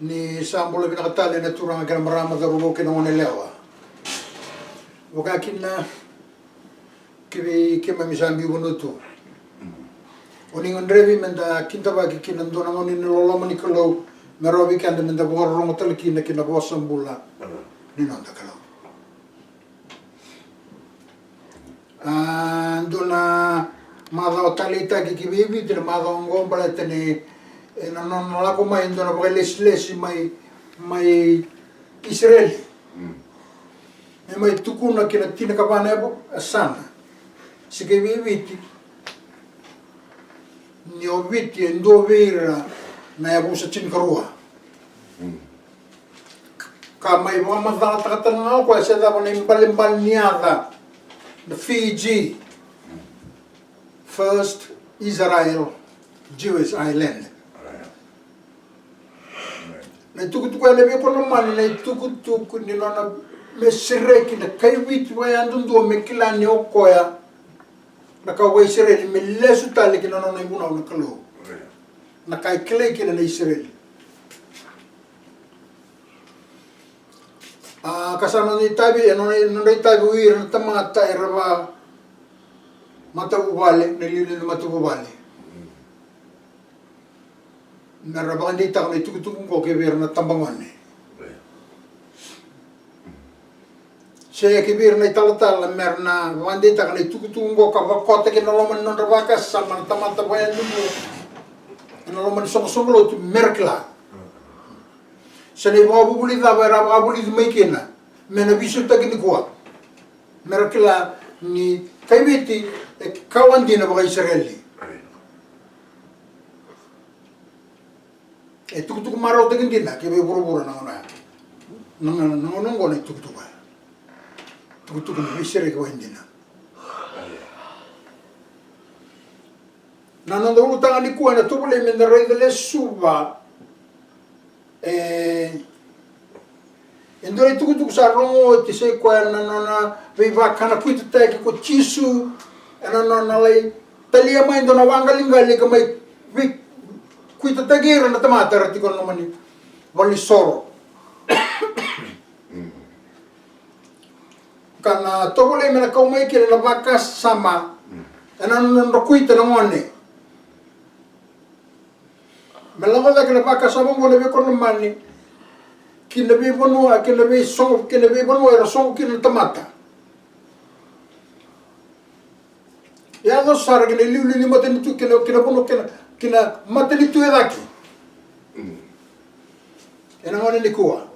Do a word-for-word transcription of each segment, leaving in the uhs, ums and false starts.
Ni sa bula vinaka tale na turaga kei na marama, cauravou kei na goneyalewa. Vaka kina ki vei keimami sa biu vanua tu. O ni gadrevi me da kidavaki kina dua na gauna ni loloma ni Kalou, me rawa vei keda me da vakarorogo tale kina ki na vosa bula ni noda Kalou. A, dua na macawa taleitaki ki vei Viti na macawa oqo baleta ni, e, na nona lako mai e dua na vakailesilesi mai, mai Isireli. Mm. Me mai tukuna ki na tinikava na yabusana. Se ki vei Viti. Ni o Viti e dua vei ira na yavusa tinikarua. Mm. Ka mai vakamacalataka tale ga o koya se cava na ibalebale ni yaca na Fiji. First Israel Jewish Island. Na itukutuku ya na veikonamani, na itukutuku ni nona me sereki na kai Viti vakayadudua me kila ni o koya na kawa Isireli, me lesu tale ki na nona ivunau na Kalou. Na ka e kilai kina na Isireli. A, ka sa nodra itavi, e nodra, nodra itavi o ira na tamata era va matavuvale, na iliuliu ni matavuvale. Me ra vakadeitaka na itukutuku oqo ki vei ira na tabagone. Se ki vei ira na italatala me ra na vakadeitaka na itukutuku oqo ka vakota ki na loma ni nodra vakasama na tamata vakayadudua. E na loma ni soqosoqo lotu me ra kila. Se na ivakavuvuli cava era vakavulici mai kina me na veisautaki nikua. Me ra kila ni kai Viti e kawa dina vakaisireli. E tukutuku marautaki dina ki vei vuravura na gauna ya. Na gauna, na gauna oqo na itukutuku ya. Tukutuku ni veisereki vakaidina. Na noda ulutaga nikua ena tovolei me da raica lesuva. E, e dua na itukutuku sa rogo oti, sai koya na nona veivakana kuitataki ko Jisu, ena nona lai talia mai dua na waqaliqali ka mai vei kuitataki ira na tamata era tiko na nomuni valenisoro. Ka na tovolei me na kau mai kina na vakasama ena nodra kuita na gone. Me lako cake na vakasama oqo na veikonamani ki na veivanua, ki na veisogo, ki na veivanua era sogo kina na tamata. Yaco sara ki na iliuliu ni matanitu, ki na, ki na vanua, ki na, ki na matanitu e cake. Ena gauna nikua.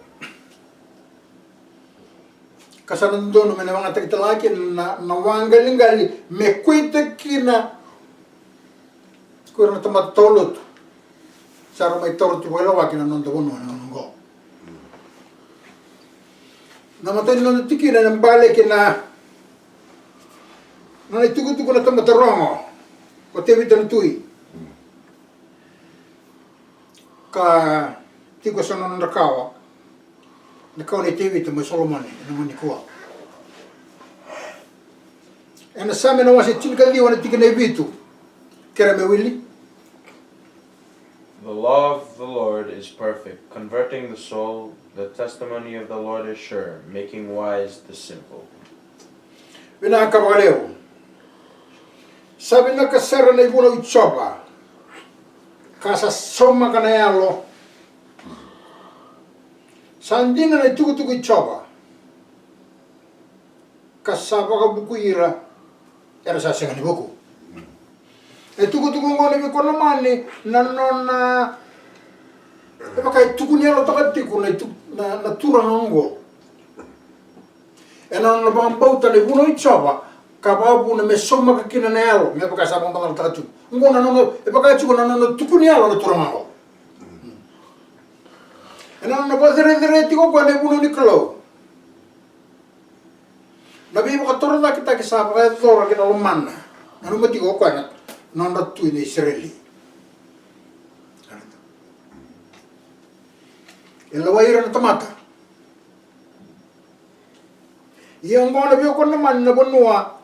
Ka sa na dodonu me na vagataki tale ga kina na, na waqaliqali me kuita kina ko ira na tamata tawa lotu. Sa ra mai taura tu vakailawaki na noda vanua na gauna oqo. Na matai ni noda tikina ena bale kina na nona itukutuku na tamata rogo ko Tevita na tui. Ka tiko sa nona kawa. Na kawa nei Tevita mai Solomoni ena gauna nikua. Ena Same na wase tinikaciwa na tikina e vitu. Kere me wili. The law of the Lord is perfect, converting the soul. The testimony of the Lord is sure, making wise the simple. Vinaka vakalevu. Sa vinaka sara na ivunau i Jiova, ka sa saumaka na yalo. Sa dina na itukutuku i Jiova, ka sa vakavukui ira era sa sega ni vuku. E tukutuku oqo na veikonamani na nona, e vaka e tukuni yalotaka tiko na itu-, na, na turaga oqo. Ena nona vakabauta na ivunau i Jiova, ka vakavuna me saumaka kina na yalo, me vaka sa vakamacalataka tiko. Oqo na nona, e vaka tiko na nona tukuni yalo na turaga oqo. Ena nona vakacerecere tiko o koya na ivunau ni Kalou. Na veivakatorocaketaki sa vakayacora ki na lomana. Nanuma tiko o koya na nodra tui na Isireli. E lewai ira na tamata. Ia oqo na veikonamani na vanua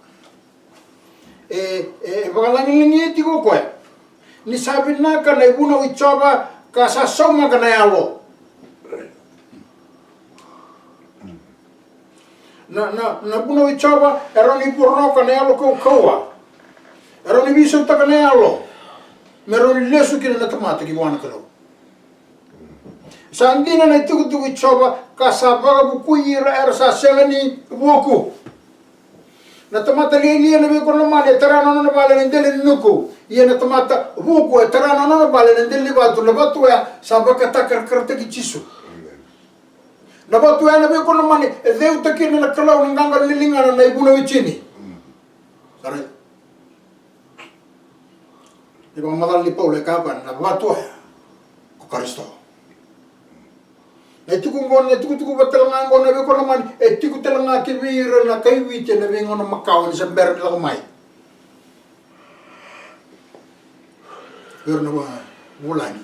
e, e, e vakalagilagia tiko o koya. Ni sa vinaka na ivunau i Jiova ka sa saumaka na yalo. Na, na, na vunau i Jiova e rawa ni voroka na yalo kaukauwa. E rawa ni veisautaka na yalo me rawa ni lesu kina na tamata ki vua na Kalou. Sa dina na itukutuku i Jiova ka sa vakavukui ira era sa sega ni vuku. Na tamata lialia na veikoromani e tara na nona vale na dela ni nuku. Ia na tamata vuku e tara na nona vale na dela ni vatu. Na vatu oya sa vakatakarakarataki Jisu. Na vatu oya na veikoromani e ceuta kina na Kalou na qaqalo ni ligana na ivunau e tini. Sa raica. Ni vakamacala ni Paula e kaya na vatu oya ko Karisito. Na ituku oqo, na itukutuku vata tale ga oqo na veikoromani e tiko tale ga ki vei ira na kai Viti ena veigauna makawa ni sa bera ni lako mai. Vei ira na vulagi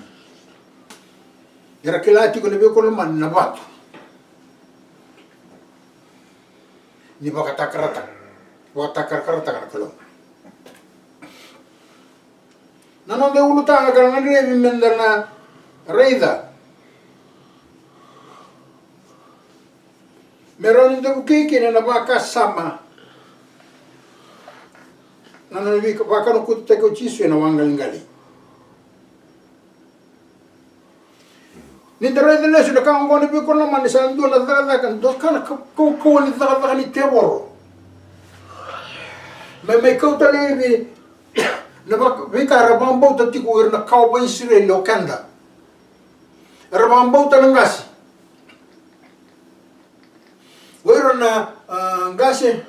era kila tiko na veikoromani na vatu ni vakatakarakarataka, vakatakarakarataka na Kalou. Na noda ulutaga ka na gadrevi meda na raica me rawa ni da vukei kina na vakasama na nona vakanakutataki o Jisu ena waqaliqali. Ni da raica lesu na ka oqo na veikoromani sa dua na cakacaka, dua ka na kaukauwa ni cakacaka ni tevoro. Mai, mai kauta laivi na veika era vakabauta tiko o ira na kawa vakaIsireli o keda. Era vakabauta na qase. O ira na qase.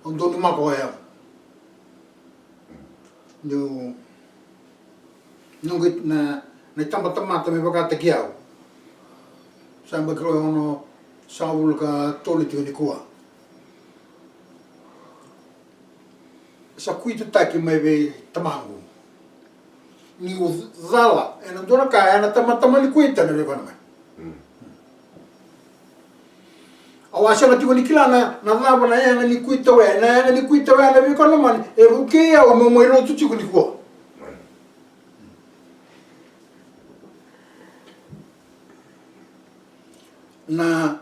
Au dau numaka oya. Niu noqu na, na itabatamata me vakataki au. Sa yabaki rua e ono sagavulu ka tolu tiko nikua. Sa kuitataki mai vei tamaqu. Niu cala ena dua na ka ena tamatama ni kuita na veikoromani. Au a sega tiko ni kila na, na cava na yaga ni kuita oya, na yaga ni kuita oya na veikoromani e vukei au meu mai lotu tiko nikua. Na,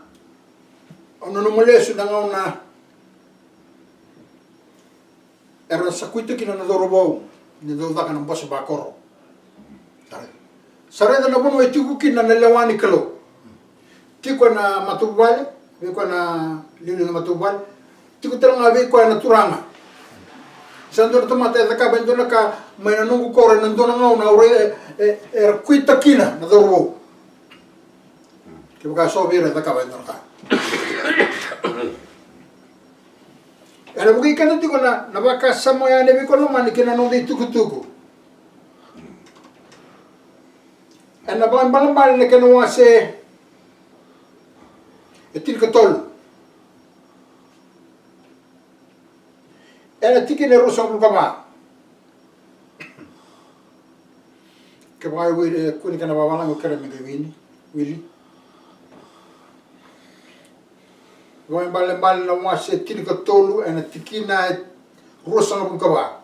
au nanuma lesu na gauna era sa kuita kina na cauravou ni dau caka na bose vakoro. Sa raica na vanua e tiko kina na lewa ni Kalou. Tiko ena matavuvale, vei koya na liuliu na matavuvale. Tiko tale ga vei koya na turaga. Sa dua na tamata e cakava e dua na ka mai na noqu koro ena dua na gauna au raica e, e, era kuita kina na cauravou. Kevaka so vei ira e cakava e dua na ka. Ena vukei keda tiko na, na vakasama oya na veikoromani kei na noda itukutuku. Ena Vakaibalebale na kena wase e tinikatolu. Ena tikina e ruasagavulu ka va. Kevaka e wili, e kune kena vavalagi, au kerea me qai wili. Vakaibalebale na wase tinikatolu ena tikina e ruasagavulu ka va.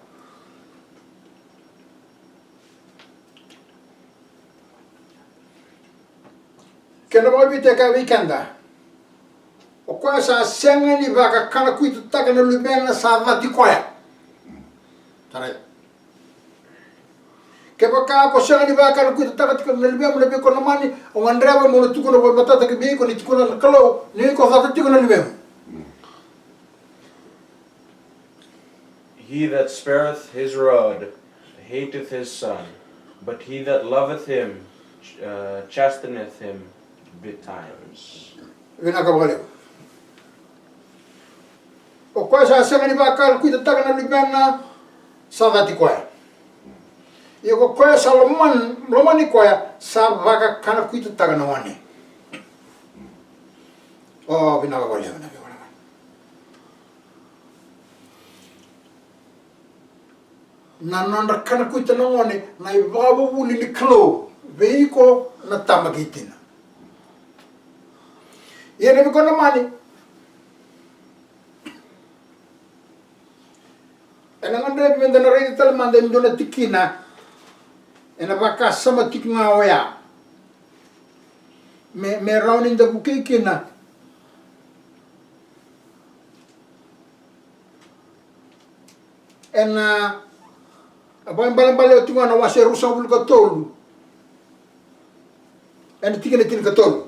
Kena vakaviti e kaya vei keda, o koya sa sega ni vakakanakuitataka na luvena sa cati koya. Sa raica. Kevaka ko sega ni vakanakuitataka tiko na luvemu na veikoromani, o gadreva mo na tukuna vakamatata ki vei iko ni tukuna na Kalou ni ko cata tiko na luvemu. He that spareth his rod hateth his son, but he that loveth him, uh, chasteneth him betimes. Vinaka vakalevu. O koya sa sega ni vakanakuitataka na luvena sa cati koya. Ia ko koya sa loman-, lomani koya sa vakanakuitataka na gone. O, vinaka vakalevu na veiwekani. Na nodra kanakuita na gone na ivakavuvuli ni Kalou vei iko na tama kei tina. Ia na veikoromani, ena gadrevi meda na raica tale mada e dua na tikina ena vakasama tiko ga oya. Me, me rawa ni da vukei kina ena, a, Vakaibalebale oti ga na wase e ruasagavulu ka tolu, ena tikina e tinikatolu.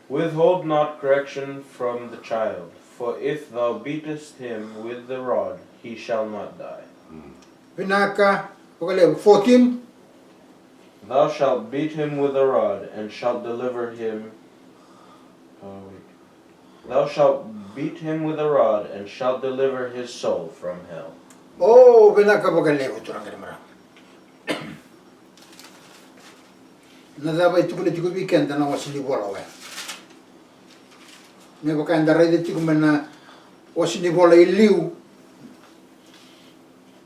Withhold not correction from the child, for if thou beatest him with the rod, he shall not die. Vinaka vakalevu. Fourteen. Thou shalt beat him with a rod, and shalt deliver him. Oh, wait. Thou shalt beat him with a rod, and shalt deliver his soul from hell. O, vinaka vakalevu turaga kei na marama. Na cava e tukuna tiko vei keda na wase ni vola oya? Me vaka eda raica tiko mai na wase ni vola i liu,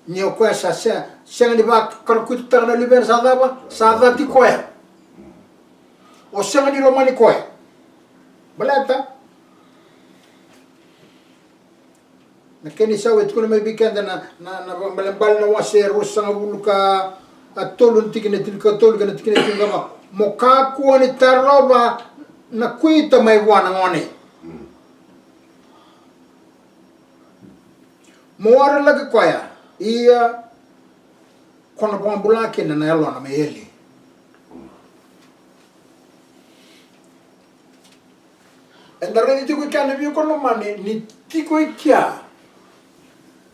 ni o koya sa se, sega ni vakanakuitataka na luvena sa cava? Sa cati koya. O sega ni lomani koya. Baleta na kena isau e tukuna mai vei keda na, na, na Vakaibalebale na wase e ruasagavulu ka tolu, na tikina e tinikatolu kei na tikina e tinikava. Mo kakua ni tarova na kuita mai vua na gone. Mo waralaki koya, ia ko na vakabula kina na yalona me eli. Eda raica tiko i kea na veikoromani ni tiko i kea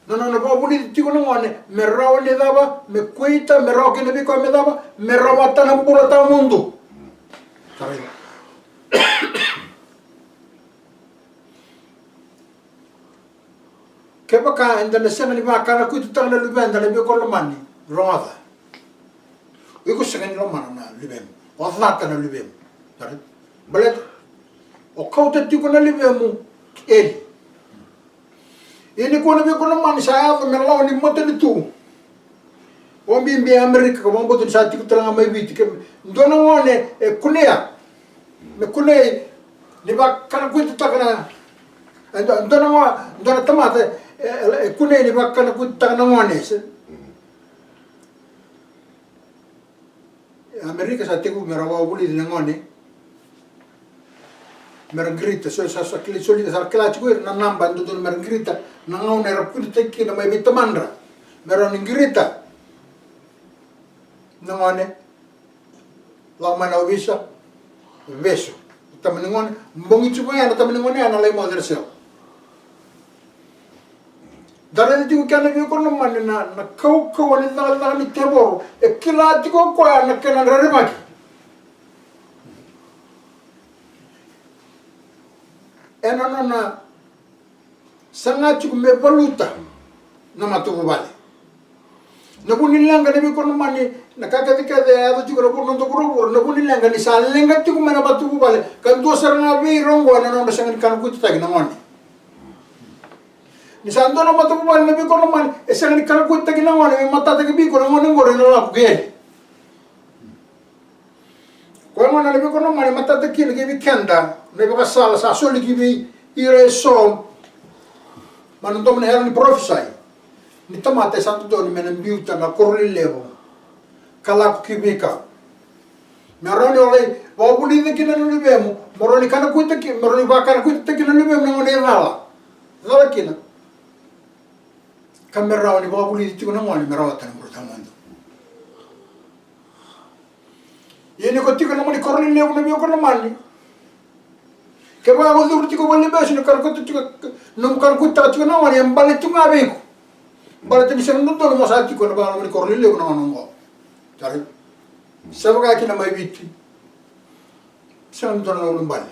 na nona vakavulici tiko na gone me rawa ni cava? Me kuita, me rawa kina vei koya me cava? Me rawata na bula tawamudu. Kevaka eda na sega ni vakanakuitataka na luveda na veikoromani, rogoca. O iko sega ni lomana na luvemu. O cata na luvemu. Baleta o kauta tiko na luvemu eli. Ia nikua na veikoromani sa yaco me lawa ni matanitu. Vakabibi e Amerika, ka vakabauta ni sa tiko tale ga mai Viti. Ke dua na gone e kunea, me kunei ni vakanakuitataka na, e dua, dua na gone, dua na tamata e, e, e kunei ni vakanakuitataka na gone. E Amerika sa tekivu me ra vakavulici na gone me ra qirita. So sa, sa kila, soli, sa kila tiko ira na naba e dodonu me ra qirita, na gauna era kunitaki kina mai vei tamadra me rawa ni qirita na gone. Lako mai na ovisa, vesu na tama ni gone, bogi tiko ya na tama ni gone ya na lai moce na selo. Da raica tiko kea na veikoromani na, na kaukauwa ni cakacaka ni tevoro. E kila tiko o koya na kena rerevaki. Ena nona saga tiko me valuta na matavuvale. Na vu ni leqa na veikoromani, na ka kecekece e yaco tiko na vu, noda vuravura, na vu ni leqa ni sa leqa tiko mai na matavuvale, ka dua sara ga vei ira oqo na nodra sega ni kanakuitataki na gone. Ni sa dua na matavuvale na veikoromani e sega ni kanakuitataki na gone, me matata ki vei iko na gone oqori na lako ki eli. Koya gona na veikoromani e matata kina ki vei keda na ivakasala sa soli ki vei ira eso mai na domo na yalo ni parofisai. Ni tamata e sa dodonu me na biuta na koro lelevu ka lako ki veikau. Me rawa ni o lai vakavulica kina na luvemu, mo rawa ni kanakuitaki, mo rawa ni vakanakuitataki na luvemu na gone e cala. Cala kina. Ka me rawa ni vakavulici tiko na gone me rawata na bula tawamudu. Ia ni ko tiko na nomuni koro lelevu na veikoromani, kevaka ko curu tiko valenivesu ni karakuta tiko, nomu karakuta tiko na gone, e bale tu ga vei iko. Baleta ni sega ni dodonu mo sa tiko ena vaka nomuni koro lelevu na gone oqo. Sa raica? Sa vaka kina mai Viti. Sega ni dodonu na ulubale.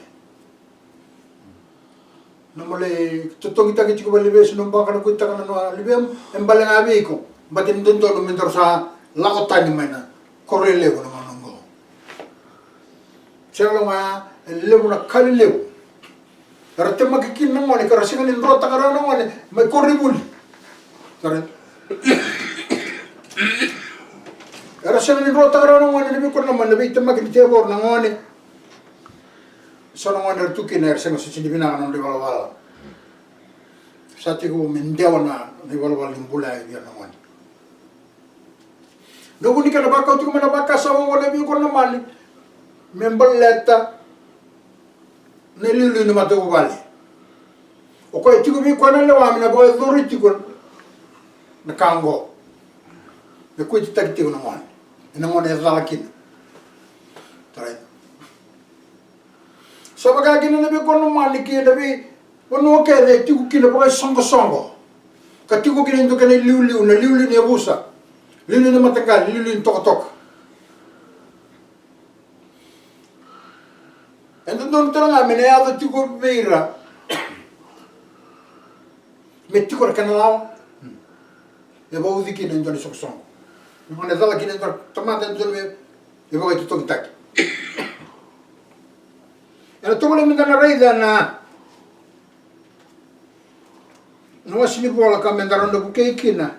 Nomu lai totogitaki tiko valenivesu, nomu vakanakuitaka na luvemu, e bale ga vei iko. Baleta ni dodonu me daru sa lako tani mai na koro lelevu na gone oqo. Sega lo ga, e levu na ka lelevu era temaki kina na gone, ka ra sega ni drotaka rawa na gone mai koronivuli. Sa raica? Era sega ni drotaka rawa na gone, na veikoromani, na veitemaki ni tevoro na gone. So na gone era tu kina era sega soti ni vinaka na nodra ivalavala. Sa tiko me dewa na, na ivalavala ni bula e vei ira na gone. Na vu ni kena vakau tiko mai na vakasama oqo na veikoromani me baleta na iliuliu ni matavuvale. O koya e tiko vei koya na lewa me na vakayacori tiko na ka oqo. Me kuitataki tiko na gone. Ena gauna e cala kina. Tarai. Sa vaka kina na veikoromani kei na veivanua kece e tiko kina vakaisoqosoqo. Ka tiko kina e dua kena iliuliu, na liuliu ni yavusa, liuliu ni mataqali, liuliu ni tokatoka. E dodonu tale ga me na yaco tiko vei ira me tiko na kena lawa. E vauci kina e dua na isoqosoqo. Me gone cala kina e dua na tamata e dodonu me vakaitotogitaki. Ena tovolei me da na raica na na wase ni vola ka me da rawa da vukei kina.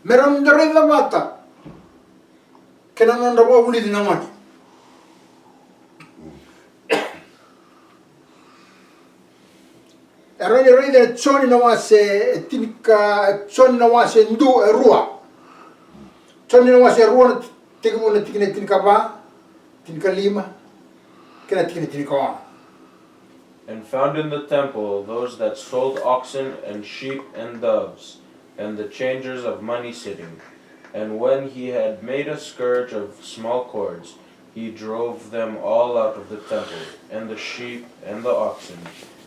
Me rawa ni da raica vata kei na nodra vakavulici na gone. E rawa ni raica e Joni na wase e tinika, e Joni na wase du e rua. Joni na wase e rua na tekivu na tikina e tinikava, tinikalima, kei na tikina e tinikaono. And found in the temple those that sold oxen and sheep and doves, and the changers of money sitting. And when he had made a scourge of small cords, he drove them all out of the temple, and the sheep and the oxen,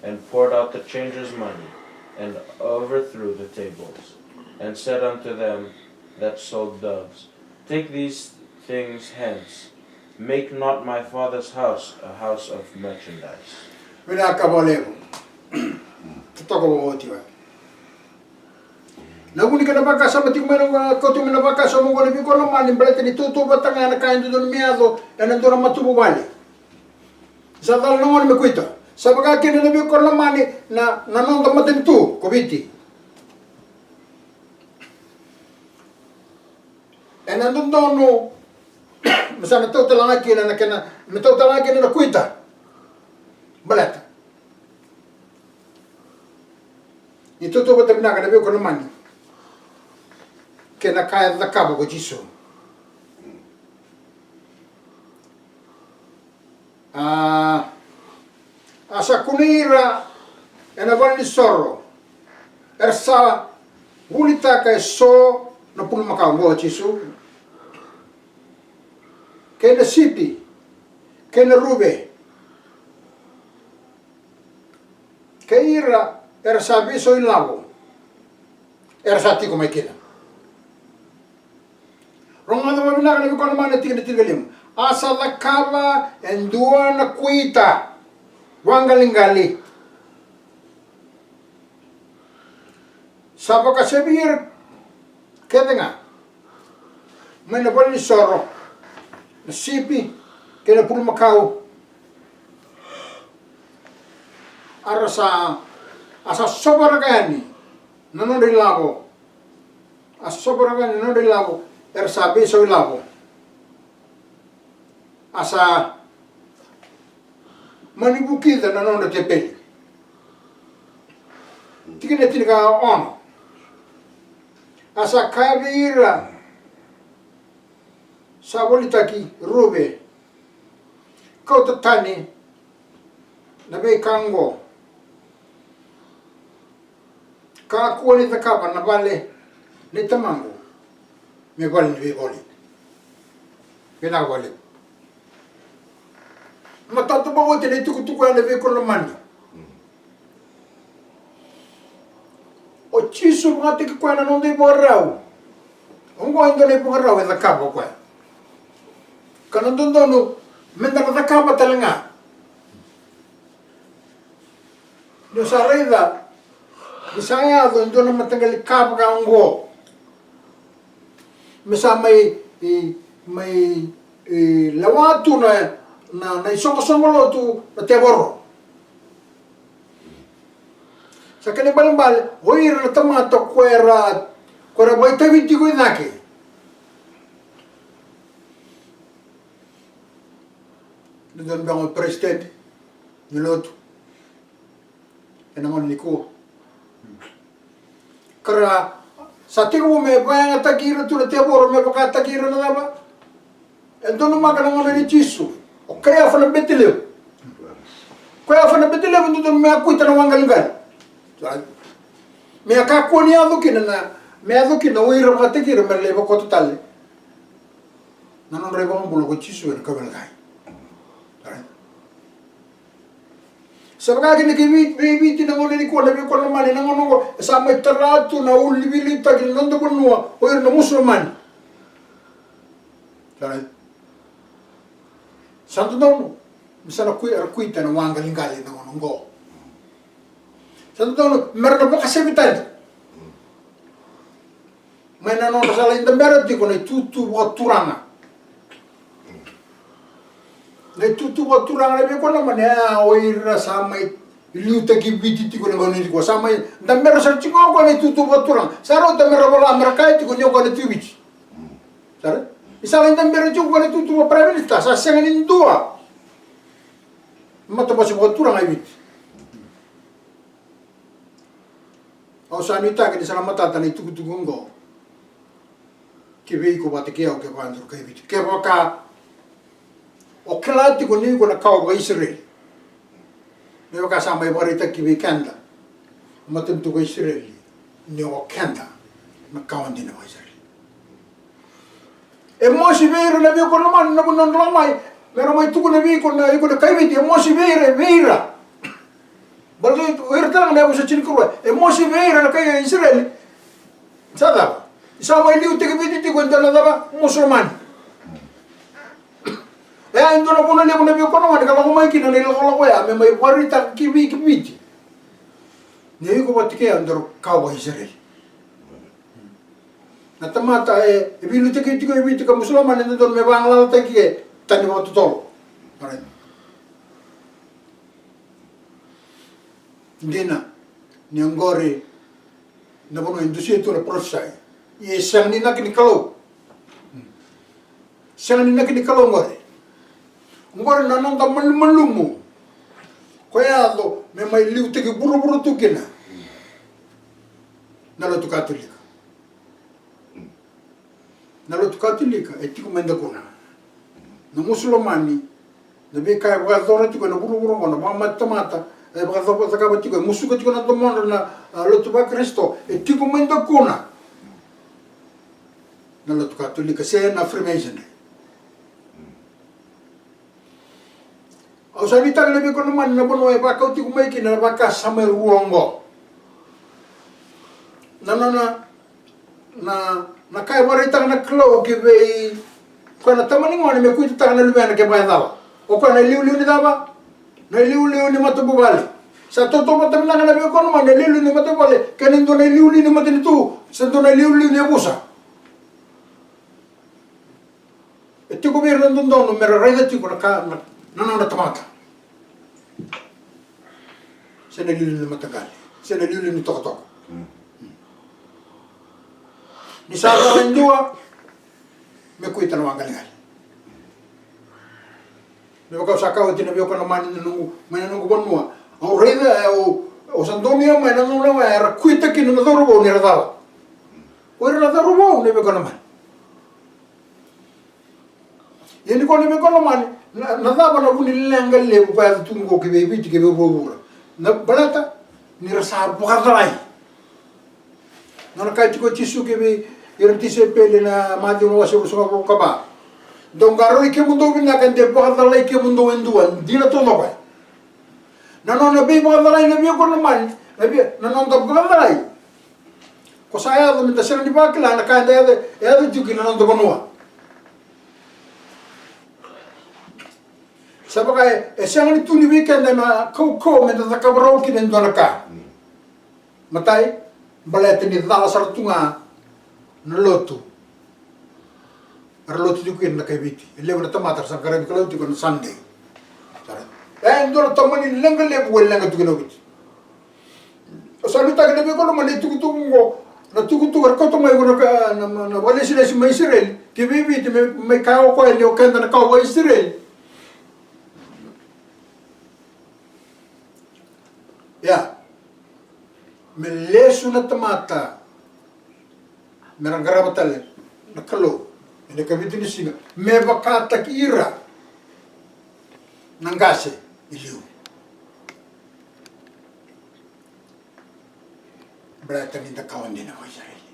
and poured out the changers' money, and overthrew the tables, and said unto them that sold doves, Take these things hence, make not my Father's house a house of merchandise. Vinaka vakalevu. Totoka vakaoti oya. Na vu ni kena vakasama tiko mai na, kauta mai na vakasama oqo na veikoromani baleta ni tautauvata ga na ka e dodonu me yaco ena dua na matavuvale. Sa cala na gone me kuita. Sa vaka kina na veikoromani na, na noda matanitu ko Viti. Ena dodonu me sa na tautala ga kina na kena, me tautala ga kina na kuita. Baleta ni tautauvata vinaka na veikoromani kei na ka e cakava ko Jisu. A, a sa kunei ira ena valenisoro, era sa volitaka eso na bulumakau, oqo o Jisu, kei na sipi, kei na ruve, kei ira era sa veisau ilavo, era sa tiko mai kina. Rogoca vakavinaka na veikoromani, tikina tinikalima. A sa cakava e dua na kuita vaqaliqali. Sa vakasevi ira kece ga mai na valenisoro, na sipi kei na bulumakau. A ra sa, a sa sovaraka yani na nodra ilavo. A sa sovaraka yani na nodra ilavo, era sa veisau ilavo. A sa mani vukica na nodra tepeli. Tikina e tinikaono. A sa kaya vei ira sa volitaki, Ruve, kauta tani na veika oqo. Kakua ni cakava na vale nei tamaqu me vale ni veivoli. Vinaka vakalevu. Matata vakaoti na itukutuku ya na veikoromani. O Jisu vakataki koya na noda ivakarau. Oqo e dua na ivakarau e cakava o koya. Ka na dodonu me da na cakava tale ga. Ni o sa raica ni sa yaco e dua na mataqali ka vaka oqo, me sa mai, i, mai, i, lewa tu na, na, na isoqosoqo lotu na tevoro. Sa kena ibalebale o ira na tamata ko era, ko era vakaitavi tiko i cake. Dodonu beka o peresitedi ni lotu ena gauna nikua. Ka ra sa tekivu me vakayagataki ira tu na tevoro me vakataki ira na cava? E donumaka na gauna nei Jisu o Kaiafa na Betiliu. Koya o Fana Betelevu e dodonu me a kuita na waqaliqali. Sa, me a kakua ni yaco kina na, me yaco kina o ira vakataki ira me ra lai vakota tale na nodra iVakabula ko Jisu ena kauveilatai. Sa, sa vaka kina kei Viti, vei Viti na gauna nikua, na veiwekani lomani, na gauna oqo e sa mai tara tu na ulu ni veiliutaki ni noda vanua o ira na Musulamani. Sa, sa dodonu me sa na kui, era kuita na waqaliqali na gauna oqo. Sa dodonu me ra na vakasevi tale mai na nodra sa lai dabera tiko na itutu vakaturaga. Na itutu vakaturaga, na veiwekani lomani, a, o ira sa mai liutaki Viti tiko na gauna nikua, sa mai dabera sara tiko ga o koya na itutu vakaturaga. Sa rauta me ra vola, me ra kaya tiko ni o koya na tui Viti. Sa rauta. Ni sa lai dabera tiko o koya na itutu vaka-Prime Minister, sa sega ni dua na matabose vakaturaga e Viti. Au sa nuitaka ni sa na matata na itukutuku oqo. Ki vei iko vata kei au, kevaka daru kai Viti, kevaka o kila tiko ni iko na kawa vaka-Isireli, me vaka sa mai vakaraitaki ki vei keda na matanitu ko Isireli, ni o keda na kawa dina vaka-Isireli. E mosi vei ira, na veiwekani lomani, na vanua dra mai, me ra mai tukuna vei iko na, iko na kai Viti, e mosi vei ira, vei ira. Baleta o ira tale ga na yavusa tinikarua, e mosi vei ira na kai Isireli. Sa cava? Sa mai liutaki Viti tiko e dua na cava? Musulamani. E a, e dua na vanua levu, na veiwekani lomani, ka lako mai kina na ilakolako ya me mai vakaraitaka ki vei, ki Viti ni o iko vata kei au daru kawa vaka-Isireli. Na tamata e, e veiliutaki tiko e Viti ka Musulamani, e dodonu me vagalalataki e tani vakatotolo. Alright. Dina ni oqori na vanua e dusia tu na parofisai. Ia e sega ni inaki ni Kalou. Sega ni inaki ni Kalou oqori. Oqori na noda malumalumu ko yaco me mai liutaki vuravura tu kina na lotu Katolika. Na lotu Katolika e tiko mai dakuna. Na Musulamani, na veika e vakayacora tiko ena vuravura oqo, na vakamatamata e vakacakava tiko, e musuka tiko na domodra na, a, lotu vaKarisito, e tiko mai dakuna na lotu Katolika se na Freemasonry. Au sa nuitaka, na veiwekani lomani, na vanua e vakau tiko mai kina na vakasama e rua oqo. Na nona, na, na ka e vakaraitaka na Kalou ki vei koya na tama ni gone me kuitataka na luvena kevaka e cala. O koya na iliuliu ni cava? Na iliuliu ni matavuvale. Sa tautauvata vinaka, na veiwekani lomani, na iliuliu ni matavuvale kei na dua na iliuliu ni matanitu se dua na iliuliu ni yavusa. E tiko vei ira na dodonu me ra raica tiko na ka, na, na nona tamata. Se na iliuliu ni mataqali, se na iliuliu ni tokatoka. Ni sa cala e dua, me kuita na waqaliqali. Me vaka au sa kaya oti, na veiwekani lomani, na noqu, mai na noqu vanua, au raica, au, au sa donuya mai na gauna oya era kuita kina na cauravou ni ra cala. O ira na cauravou, na veiwekani lomani. Ia nikua, na veiwekani lomani, na, na cava na vu ni leqa levu ka yaco tu oqo ki vei Viti, ki vei vuravura? Na baleta ni ra sa vakacalai. Na nona kaya tiko o Jisu ki vei ira na tisaipeli ena Maciu na wase ruasagavulu ka va: Dou qarauni kemudou vinaka, de vakacalai kemudou e dua. Dina taucoko ya. Na nona veivakacalai, na veiwekani lomani, na vei, na noda vakacalai. Ko sa yaco meda sega ni vakila na ka eda yaco, yaco tiko kina na noda vanua. Sa vaka e, e sega ni tu ni vei keda na kaukauwa meda cakava rawa kina e dua na ka. Matai, baleta ni cala sara tu ga na lotu era lotu tiko kina na kai Viti. E levu na tamata era sa qaravi Kalou tiko na Sunday. Sa ra, e dua na tamani leqa levu e leqa tu kina o Viti. Au sa nuitaka, na veiwekani lomani, na itukutuku oqo, na itukutuku era kauta mai ko na ka, na, na, na vakalesilesi mai Isireli ki vei Viti, me, me kaya o koya ni o keda na kawa vaka-Isireli. Ia, me lesu na tamata me ra qarava tale na Kalou ena ikavitu ni siga, me vakataki ira na qase e liu. Baleta ni da kawa dina ko Isireli.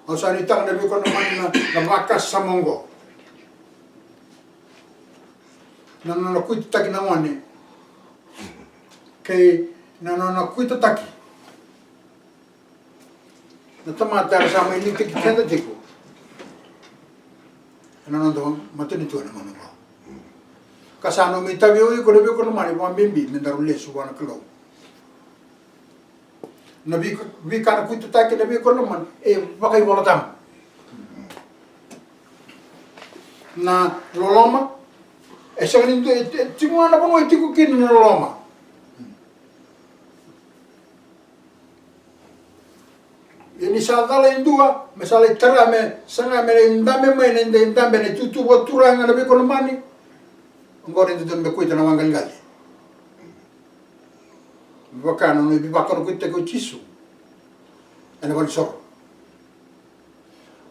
Au sa nuitaka na veiwekani lomani na, na vakasama oqo. Na nona kuitataki na gone kei na nona kuitataki na tamata era sa mai liutaki keda tiko ena noda matanitu ena gauna oqo. Ka sa nomu itavi o iko na veiwekani lomani vakabibi me daru lesu vua na Kalou. Na veika, veika na kuitataki na veiwekani lomani e vakaivolatabu. Na loloma e sega ni dua, e, e tiko ga na vanua e tiko kina na loloma. Ia ni sa cala e dua me sa lai tara me saga me lai dabe mai na idabedabe na itutu vakaturaga na veiwekani lomani. Oqori e dodonu me kuita na waqaliqali. Me vaka na nona veivakalougatataki o Jisu ena valenisoro.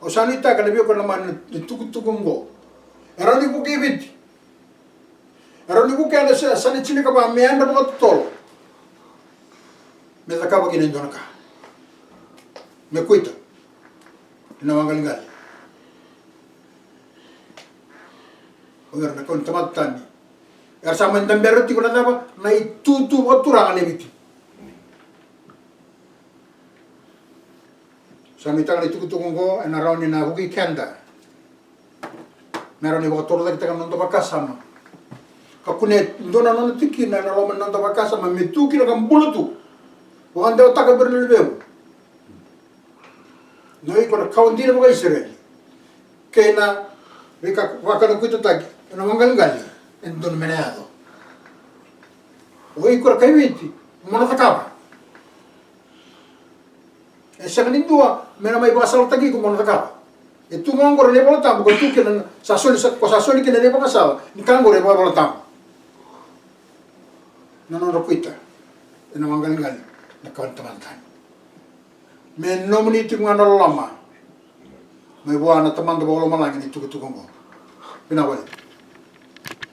Au sa nuitaka na veiwekani lomani na itukutuku oqo e rawa ni vukei Viti. E rawa ni vukei na sa, sa na tinikava me yadra vakatotolo me cakava kina e dua na ka. Me kuita ena waqaliqali. O ira na kau ni tamata tani era sa mai dabera tiko na cava? Na itutu vakaturaga na Viti. Sa nuitaka na itukutuku oqo ena rawa ni na vukei keda me rawa ni vakatorocaketaka na noda vakasama. Ka kunea e dua na nona tikina ena loma ni noda vakasama me tu kina ka bula tu. Vakadewataka vei ira na luvequ. Na iko na kawa dina vakaIsireli kei na veika, veika na kuitataki ena waqaliqali e dodonu me na yaco. O iko na kai Viti mo na cakava. E sega ni dua me na mai vakasalataki iko mo na cakava. E tu ga oqori na iVolatabu ka tu kina na, sa soli, sa, ko sa soli kina na ivakasala ni ka oqori e vakaiVolatabu. Na nodra kuita ena waqaliqali na kawa ni tamata tani. Me nomuni tiko ga na loloma mai vua na Tamada Vakalomalagi na itukutuku oqo. Vinaka vakalevu.